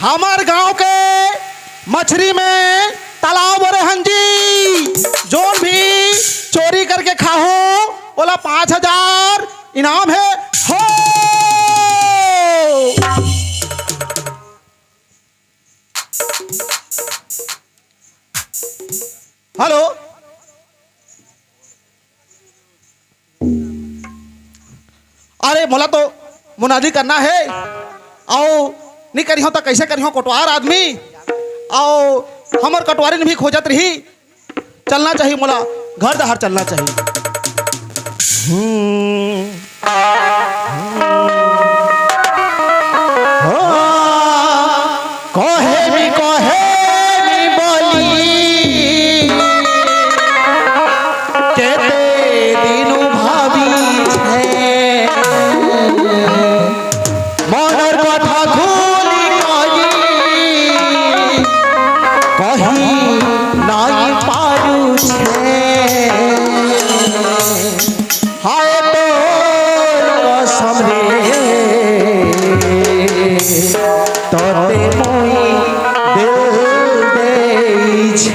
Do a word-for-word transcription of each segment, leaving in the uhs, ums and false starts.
हमर गांव के मछरी में तालाब भरे हन जी। जोन भी चोरी करके खाहू, ओला पाँच हजार इनाम हे। हो। हेलो। अरे, मोला तो मुनादी करना हे, अउ नइ करिहौं त कइसे करिहौं, कोटवार आदमी, अउ हमर कोटवारिन भी खोजत रही। चलना चाही मोला, घर डहर चलना चाही। हम्म। हो, कहे मी, कहे मी बोली, केते दिनु भावी छे। मनर कथा खुली कही, कही नाई पारू छे। हाय तोर कसम रे, तोते मुई दिल देई छे।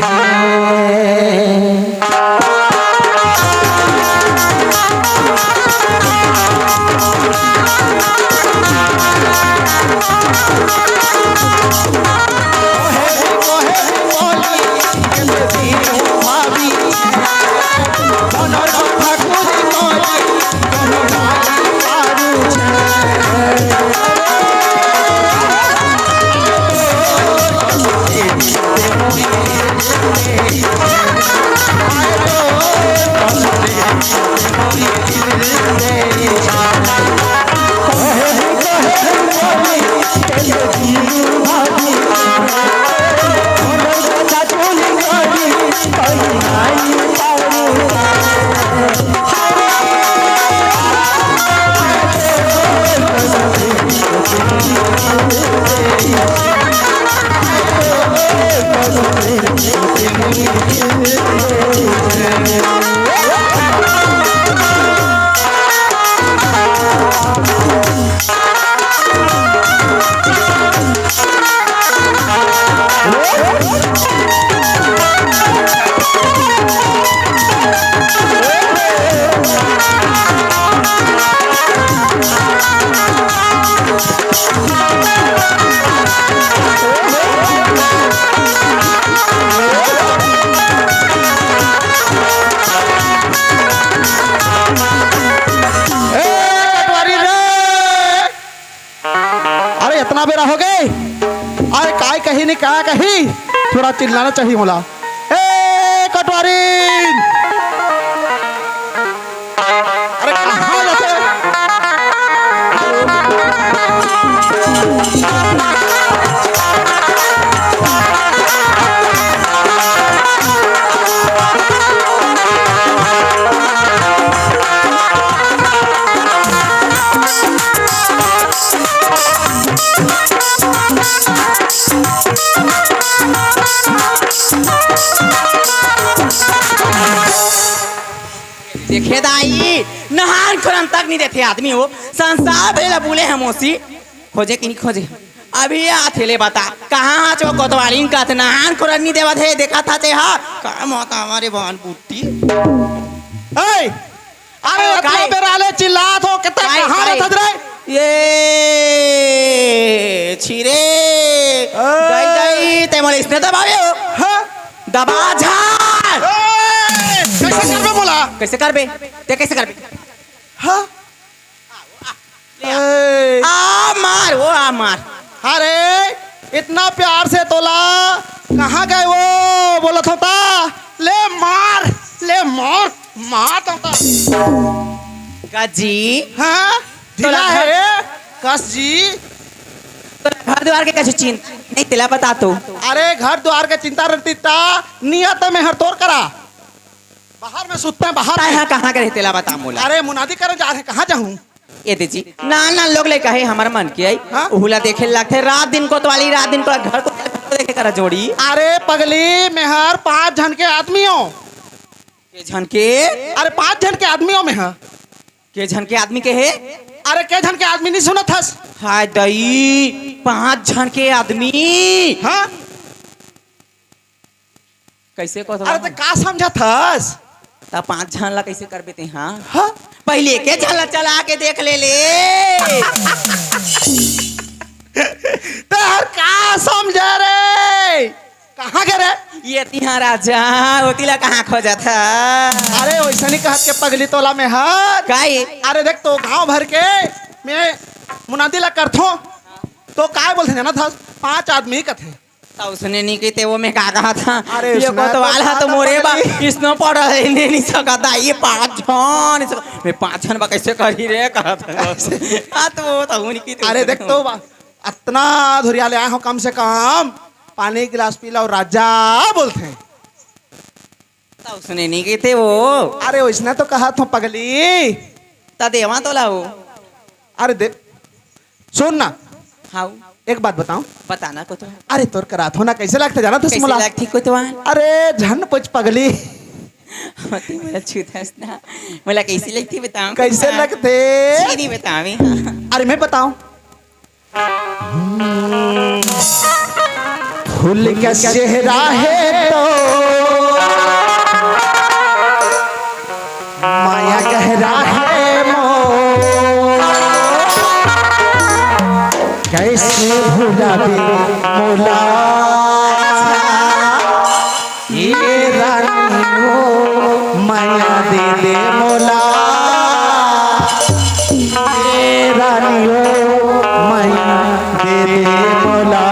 ए, कटवारी रे! अरे, इतना बेरा हो गए। अरे, काय कही नहीं, का कही? थोड़ा चिल्लाना चाहिए मोला। ए, कटवारी! अरे, कहाँ जाते? देखे दाई, नहान खोरन तक नहीं देथे आदमी हो। संसार भरे ला बोले हम ओसी, खोजे कि नहीं खोजे? अभी आथे ले बता, कहाँ हा चो कोतवालिन का थे, नहान खोरन नहीं देवत हे, देखा था ते हा। का मौत हमारे बहन बुट्टी। ए, अरे, अरे, इतना काय? बेरा ले चिल्लात हो, कितना काय, कहाँ काय? रहत रे? ये छिरे। ए। दाई, दाई, ते मोला इसने दबावे हो। हाँ? दबा झाड़। ए, कैसे करबे मोला? कैसे करबे? ते कैसे करबे? हाँ? ले आ। ए। आ मार, वो आ मार। अरे, इतना प्यार से तोला कहाँ गए वो बोलत होता? ले मार, ले मार, मार तोता। का जी? हाँ, तोला ढीला घर है, कस जी। तोला घर द्वार के कछु चिंता नहीं, तेला बता तो। अरे, घर द्वार के चिंता रहती ता, नियत में हर तोर करा। बाहर में सुतते हैं, बाहर ताय में। हाँ, कहाँ के रहे, तेला बता मोला। अरे, मुनादी करे जा रहे, कहाँ जाऊँ? ये दे जी, नान नान लोग ले कहे हमर मन के आई, हाँ? उहुला देखे लगथे, रात दिन कोतवाली, रात दिन को घर को देखे करा जोड़ी। अरे पगली, मेहर पाँच झन के आदमी हो। के झन के? अरे पाँच झन के आदमी हो मेहर। के झन के आदमी के हे? अरे के झन के आदमी नहीं सुनत हस? हाय दई, पांच झन के आदमी। हाँ? कइसे कहत अरे, हस? त का समझत हस? त पांच झन ला कइसे करबे तें, हाँ? हाँ? पहिले एके झन ला चला के देख ले ले। तें हर का समझे रे? कहाँ के रे? ये तिहा राजा, ओती ला कहाँ खोजत हस? अरे, वइसने कहत के पगली तोला में हर। काई? अरे देख तो गांव भर के मैं मुनादी ला करथों, तो काय बोलथे जानत हस? पांच आदमी कथे। त उसने नइ कहिते, वो मैं का कहत हंव? अरे, ये उसने कोतवाल तो ह तो मोरे बा, पगली। इसने पढ़ नहीं, नहीं सकता, ये पांच झन, मैं पांच झन बा कइसे करही रे कहत हंव। हाँ, त वो त उनकी तो अरे देख तो बा, अतना धुरिया ले आए हंव, कम से कम पानी गिलास पी लो राजा बोलथे। त उसने नइ कहिते वो। अरे, वइसने तो कहत हंव पगली। त देवा तोला वो। अरे दे, सुन ना। हाँ। एक बात बताओं। बताना कोतवाल। अरे, तोर करा थों ना, कइसे लगथे जानत हस कइसे मोला? लगथे कोतवाल? अरे, झन पूछ पगली। मती मोला छूत हस ना। मोला कइसे लगथे बताओं कइसे कोतवाल? लगथे? जी, नहीं बतावे, हाँ। अरे, मैं बताऊं? फूल का चेहरा है तो माया गहरा है मोर, कैसे भुलाबे मोला, ये रानी हो माया दे दे मोला, ये रानी हो माया दे दे मोला।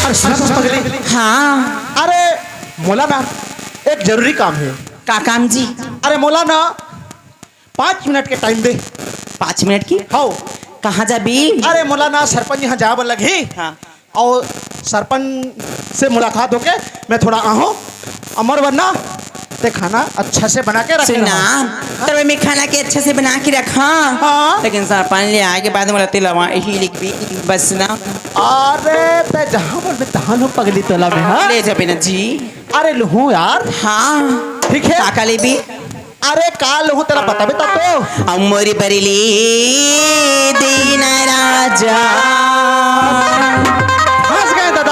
अरे सुन तो पगली। हाँ। अरे मोला ना एक जरूरी काम हे। का काम जी? अरे मोला ना पाँच मिनट के टाइम दे। पाँच मिनट के? हव। कहाँ जाबे? अरे मोला ना सरपंच यहाँ जाए बर लगही। हाँ। अउ सरपंच से मुलाकात होके मैं थोड़ा आहूँ। अमर वरना ते खाना अच्छा से बना के रखे सुन ना, रहा। तब मैं खाना के अच्छा से बना के रखा। हाँ। लेकिन सरपंच ले आए के बाद मोला तिलवा ही लिखबे बस ना। अरे ते जहाँ बोलबे तहाँ लूँ पगली तोला में, हाँ? ले जाबे ना जी। अरे लूँ यार। हाँ। ठीक है। का का लेबे? अरे का लूँ तेला बताबे तब तो। अमर बरली दीन राजा। फंस गए दादा।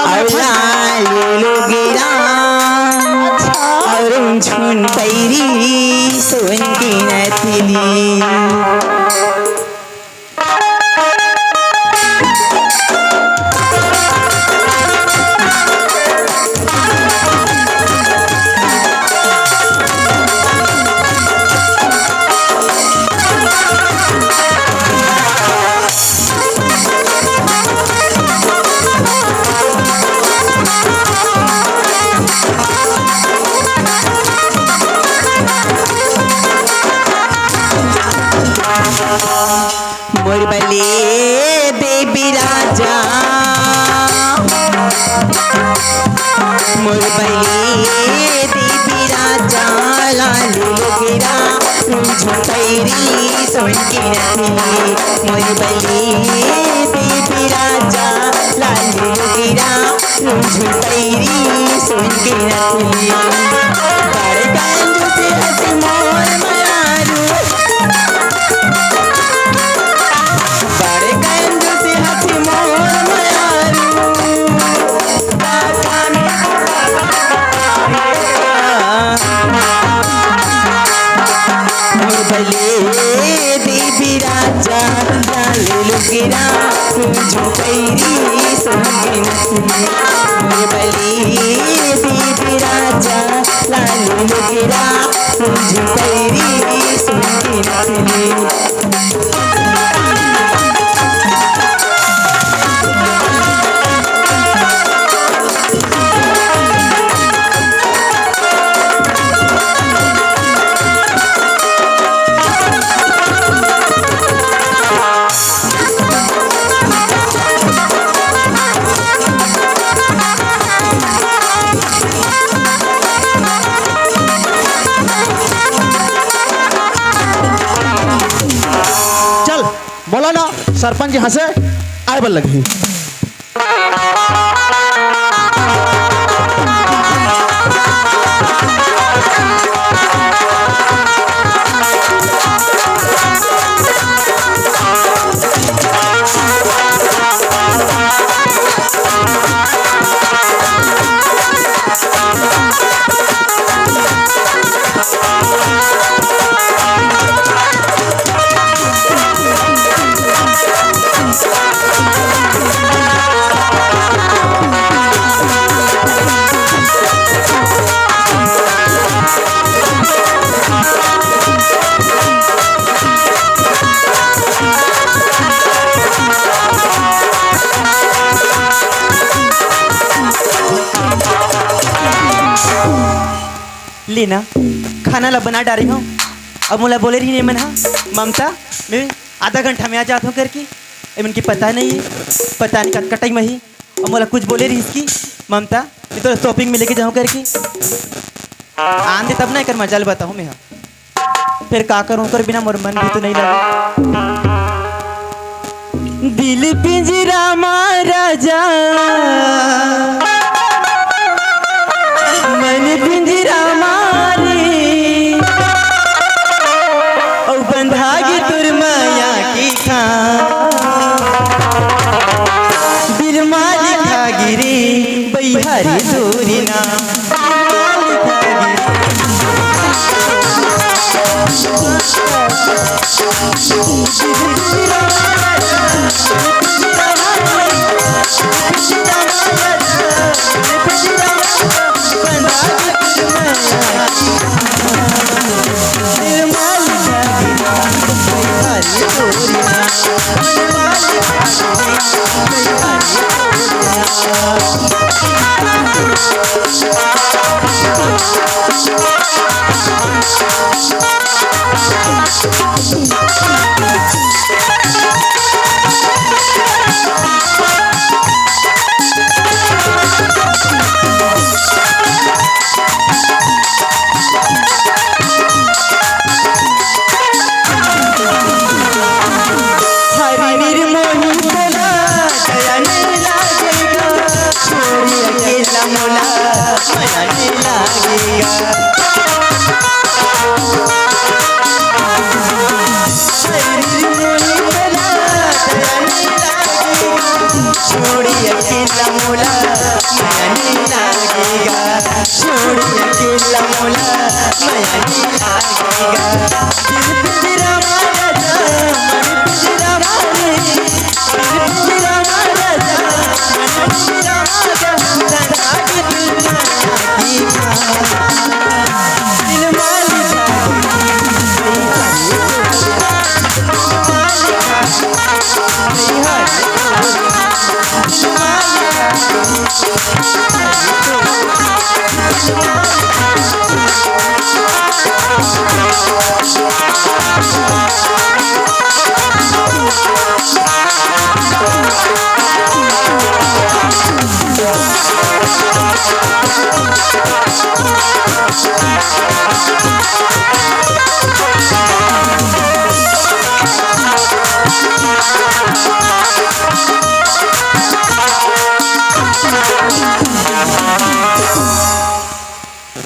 बले देवी राजा लाल लुगरा, रुंझु पैरी सोन के नथनी। मोर बले देवी राजा लाल लुगरा, रुंझु पैरी सोन के नथनी। बड़ कंजूस हस मोर मयारू, बड़ कंजूस हस मोर मयारू। बले देवी राजा लाल लुगरा, रुंझु पैरी सोन के नथनी। बले देवी राजा लाल लुगरा, रुंझु पैरी सोन के नथनी। चल, बोला ना, सरपंच यहाँ से आए बर लगही। लेना, खाना ला बना डारे हंव। अब मोला बोले रहिन एमन हा, "ममता, मैं आधा घंटा में आ जात हंव" करके। एमन के पता नहीं है, पता नहीं कतका टाइम आही। अब मोला कुछ बोले रहिस कि, "ममता, मैं तोला shopping में लेके जाहूं" करके। आन दे तब ना एकर मजा ल बताहूं मैं हा। फेर का करूं, ओकर बिना मोर मन भी तो नहीं लगे। दिल पिंजरा मा राजा, मन पिंजरा मा रे, अउ बंधा गे तोर मया के खांव। दिल मा लिखा गे रे बइहा रे तोर नांव। हरि निर्मोही तोला दया नहीं लागेगा, छोड़ी अकेला मोला मया नहीं लागेगा। हरि निर्मोही तोला दया नहीं लागेगा, छोड़ी अकेला मोला मया नहीं लागेगा। छोड़ी अकेला मोला मया नहीं लागेगा। दिल पिंजरा मा राजा, मन पिंजरा मा रे। दिल पिंजरा मा राजा, मन पिंजरा मा रे। संधा के दिल माया की खांव। दिल मालिक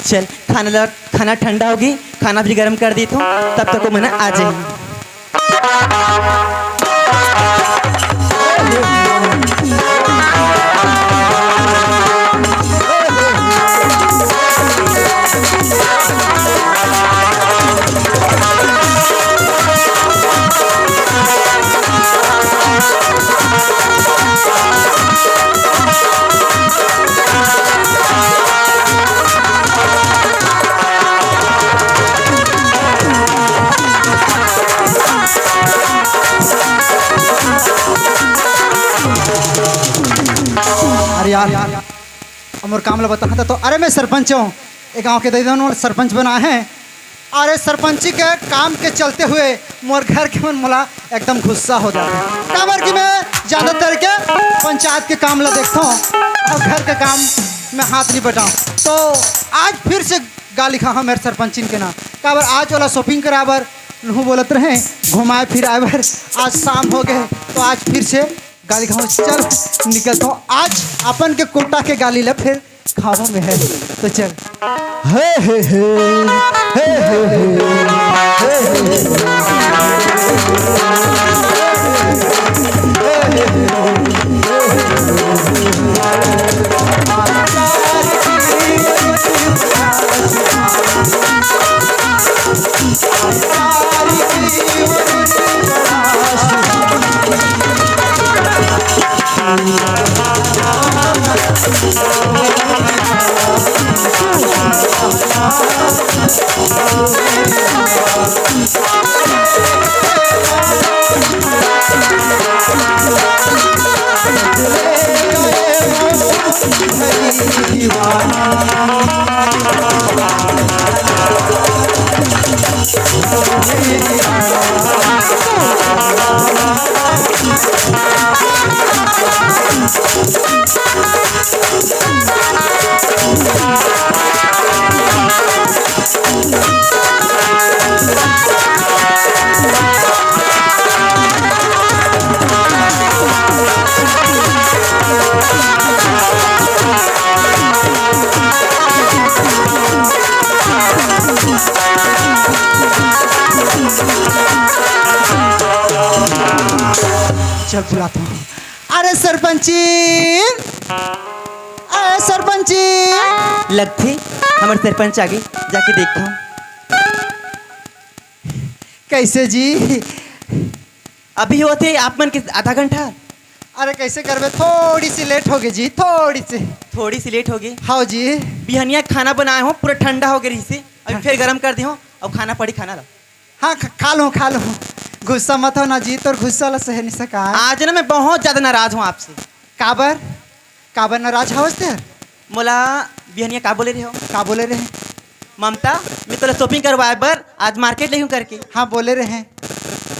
चल, खाना ला, खाना ठंडा होगे, खाना भी गरम कर देथंव, तब तक वो मन आ जाही। अरे यार, अब मोर काम ला बताहूं त, तो अरे मैं सरपंच हंव, ए गांव के दई दन मोला सरपंच बनाए हे। अरे सरपंची के काम के चलते हुए मोर घर के मन मोला एकदम गुस्सा हो जाथे, काबर कि मैं ज्यादातर के पंचायत के काम ला देखथंव अउ घर के काम में हाथ नइ बटांव। तो आज फिर से गाली खाहूं मैं सरपंचिन के ना, काबर आज ओला shopping कराए बर लूहूं बोलत रहें, घुमाए फिराए बर, आज शाम होगे, तो आज फिर से गाली खाहूं। चल निकलथंव, आज अपन के कोटा के गाली ला फिर खाहूं मैं, तो चल। हे, हे, हे, हे, हे, हे, हे, हे, चल बुलाथंव। अरे सरपंची, अरे सरपंची। लगथे हमर सरपंच आगे, जाके देखथंव। कइसे जी? अभी होत हे आप मन के आधा घंटा। अरे कइसे करबे, थोड़ी सी late होगे जी, थोड़ी सी। थोड़ी सी late होगे? हव जी। बिहनिया खाना बनाए हंव, पूरा ठंडा होगे रहिसे, अभी हाँ। फेर गरम कर दे हंव, अउ खाना पड़ी, खाना ला। हाँ, ख-, खा लूहूं, खा लूहूं। गुस्सा मत हो ना जी, तोर गुस्सा ला सहे नइ सकाय। आज ना मैं बहुत ज्यादा नाराज हंव आपसे। काबर? काबर नाराज हवस तेहर? मोला बिहनिया का बोले रहे हो? का बोले रहे? ममता, मैं तोला shopping करवाए बर आज market लेहूं करके। हाँ, बोले रहे।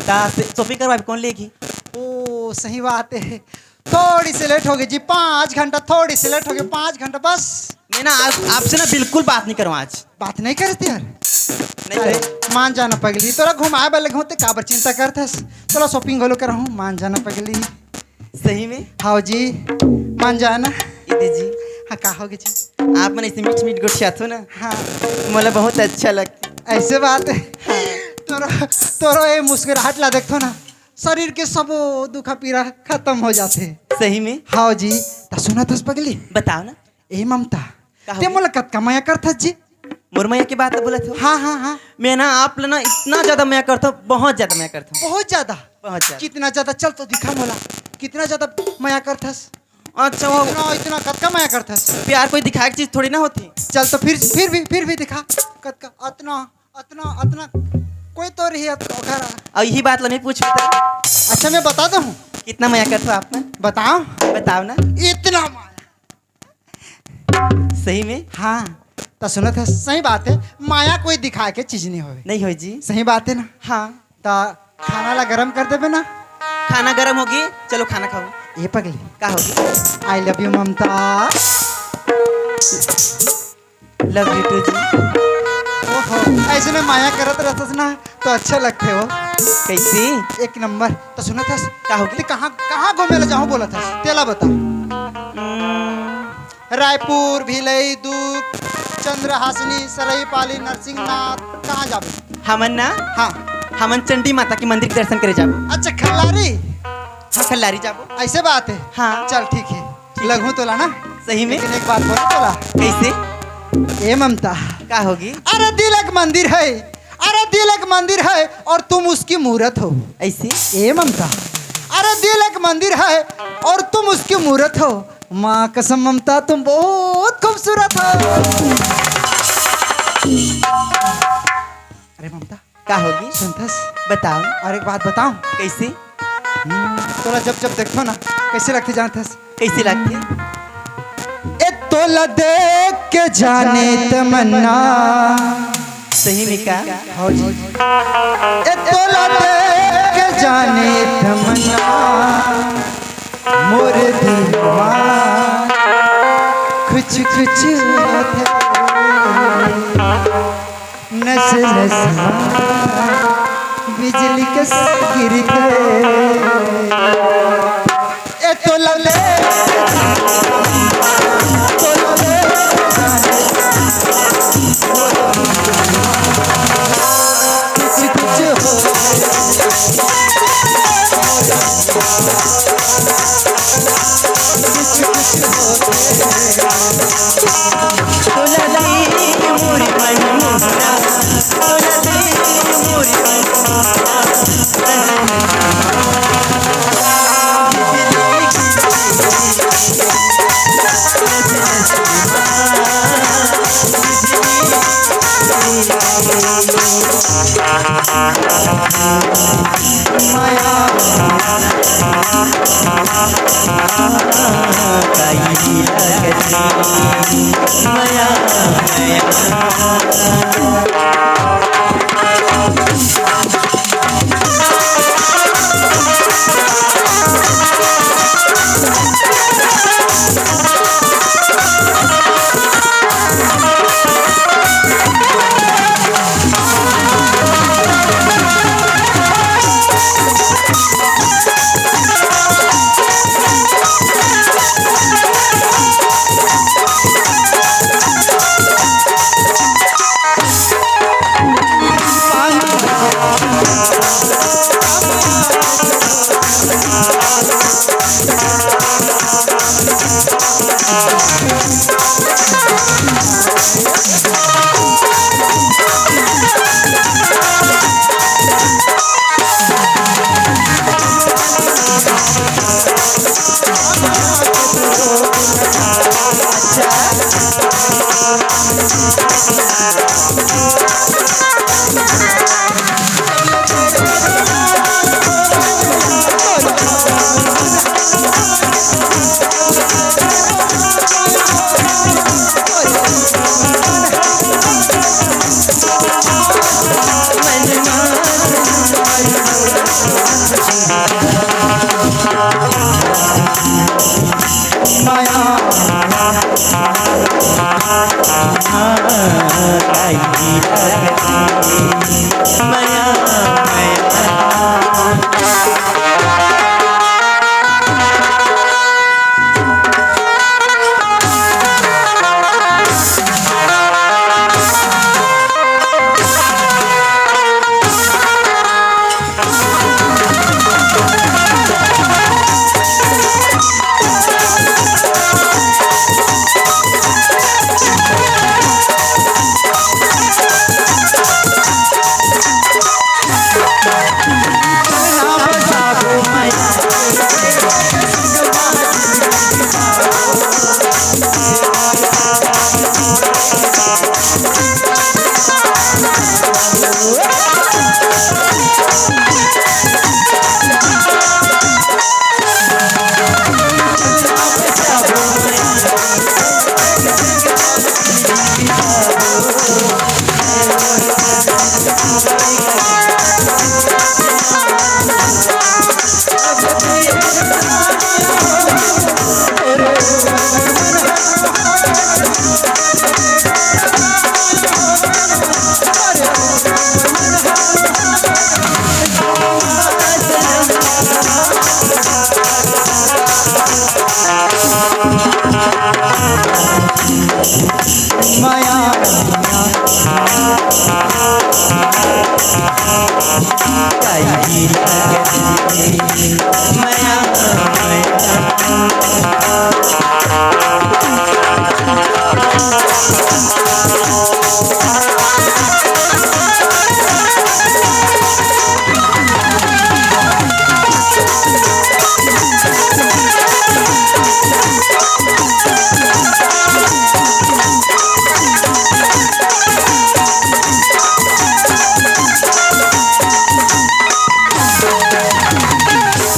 ता से-, shopping करवाए बर कौन लेगी? ओ, सही बात है। थोड़ी सी late होगे जी, पाँच घंटा, थोड़ी सी late होगे, पाँच घंटा बस। मैं ना आज आपसे ना बिल्कुल बात नहीं करूँ आज। बात नहीं करते यार। नहीं अरे, करूँ। मान जाना पगली, तोला घुमाए बर लेगहूँ ते काबर चिंता करथस? तोला shopping घलो कराहूँ, मान जाना पगली। सही में? हाँ जी, मान जाना। दीदी जी। हाँ, का होगे जी? आप मन ऐसे मीठ मीठ गोठियाथो ना। हाँ। मोला बहुत अच्छा लगता। ऐसे बात है। हाँ। तोरो, तोरो ये मुस्कुराहट ला देखथो ना, शरीर के सबो दुख पीरा खत्म हो जाथे। सही में? हाँ जी। त सुनत हस पगली? बताओ ना। ए ममता, का ते होगे? मोला कतका मया करथस जी? मोर मया के बात तो बोलत हो। हाँ, हाँ, हाँ। मैं ना आप ला ना इतना ज्यादा मया करथो, बहुत ज्यादा मया करथो। बहुत ज्यादा? बहुत ज्यादा। कितना ज्यादा? चल तो दिखा मोला, कितना ज्यादा मया करथस? अच्छा, वो इतना, इतना कतका मया करथस? प्यार कोई दिखाए के चीज थोड़ी ना होती। चल तो फिर, फिर भी, फिर भी दिखा। कतका? अतना, अतना, अतना। कोई तो रही है तो घर। अब यही बात ला नहीं पूछ। अच्छा, मैं बता दूँ। कितना मया करथो आप मन? बताओ। बताओ ना। इतना मया। सही में? हाँ, त सुनत हस, सही बात है, माया कोई दिखाए के चीज नहीं होवे। नहीं होय जी। सही बात है ना? हाँ। त खाना ला गरम कर देबे ना? खाना गरम होगे, चलो खाना खाओ। ए पगली। का होगे? I love you Mamata. Love you too जी। ओहो, ऐसे में माया करत रहतस ना, तो अच्छा लगथे वो। कैसे? एक नंबर। त सुनत हस? का होगे? ते कहाँ, कहाँ घूमे ला जाहूँ बोलत हस? तेला बता। हम्म। रायपुर, भिलई, दुर्ग, चंद्रहासिनी, सरईपाली, नरसिंहनाथ, कहाँ जाबे? हमन ना, हाँ। हमन चंडी माता के मंदिर के दर्शन करे जाबो। अच्छा, खल्लारी? हाँ, खल्लारी जाबो। ऐसे बात है? हाँ। चल, ठीक है। ठीक है। लगहूँ तोला ना। सही में? लेकिन एक बात बोला तोला। कैसे? ए ममता। का होगे? अरे, दिल एक मंदिर है, अरे, दिल एक मंदिर है और तुम उसकी मूरत हो। ऐसे? ए ममता, अरे, दिल एक मंदिर है और तुम उसकी मूरत हो। माँ कसम ममता, तुम बहुत खूबसूरत हो। अरे ममता, का होगे? सुनथस? बताओ। और एक बात बताओ। कैसे? हम्म, तोला जब जब देखथो ना, कैसे लगथे जानथस? कैसे लगथे? ए तोला देख के जाने तमन्ना। सही में का? हाँ जी। ए तोला देख के जाने तमन्ना, मोर दिल मा खुच खुच होथे। नस नस मा बिजली कस गिरथे। ए तो लले, तो लले, कुछ कुछ हो।